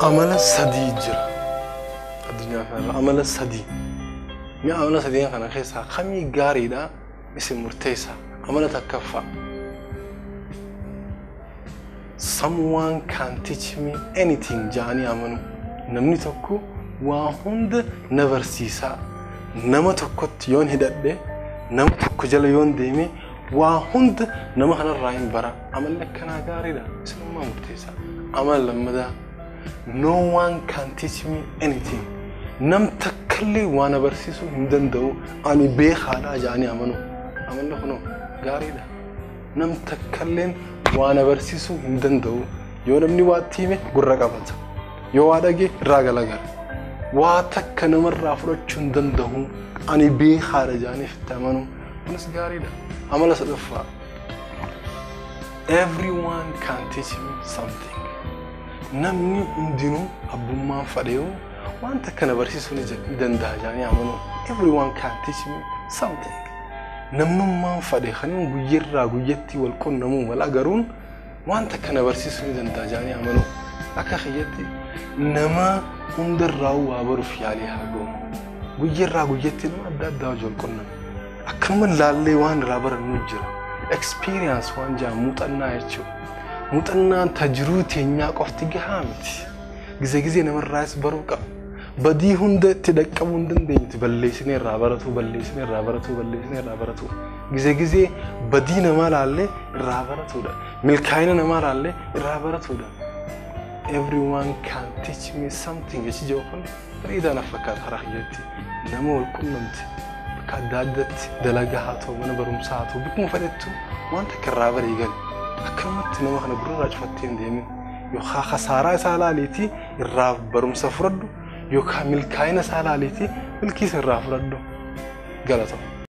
Amala sadii jira. Addunyaa kanarra amala sadii. Mi'a amala sadii kana keessaa kamii gaariidha isin murteessa. Amala takkaffaa. Someone can teach me anything jedhanii amanu. Namni tokko waa hunda na barsiisa. Nama tokkotti yoon hidhadhe, nama tokko jala yoon deeme, waa hunda nama kanarraa hin bara. Amalli akkanaa gaariidha. Isinummaa murteessa. Amala lammadaa. No one can teach me anything. Nam takkallee waa na barsiisuu hin danda'u. Ani beekaadha jedhanii amanu. Amalli kunoo gaariidha. Nam takkalleen waa na barsiisuu hin danda'u. Yoo namni waa itti hime gurra qabata. Yoo waa dhage irraa galagala. Waa takka namarraa fudhachuu hin danda'u. Ani beekaadha jedhanii itti amanu. Kunis gaariidha. Amala sadaffaa. Everyone can teach me something. Namni hundinuu abbummaan fadheewu waan takka na barsiisuu ni danda'a jedhanii amanu. Everyone can teach me something. Namnummaan fadhe kan guyyarraa guyyatti wal qunnamuu wal agaruun waan takka na barsiisuu ni danda'a jedhanii amanu. Akka kiyyatti nama hundarraa waa baruuf yaalii haa goonu. Guyyarraa guyyatti nama adda addaa wajji wal qunnamu. Akkanuma laallee waan irraa barannu jira. Experience waan jedhamu muuxannaa jechuudha. Muuxannaan tajiruu teenyaa qofti gahaa miti. Gizee gizee namarraas baruu qaba. Badii hunda itti dhaqqabuu hin dandeenyuti balleessinee irraa baratu, balleessinee irraa baratu, balleessinee irraa baratu. Gizee gizee badii namaa laallee irraa baratudha. Milkaa'ina namaa laallee irraa baratudha. Everyone can teach me something jechi jedhu kun bareedaa naaf fakkaata karaa kiyyatti. Nama wal qunnamti bakka adda addaatti dalagaa haa ta'u, mana barumsaa haa ta'u, bakkuma fedhettu waan takka irraa barii gali. Akkanumatti nama kana gurra irraa cufattee hin deemin. Yookaan kasaaraa isaa laaliitii irraa barumsa fudhadhu, yookaan milkaa'ina isaa laaliitii milkiisa irraa fudhadhu. Galatoomaa.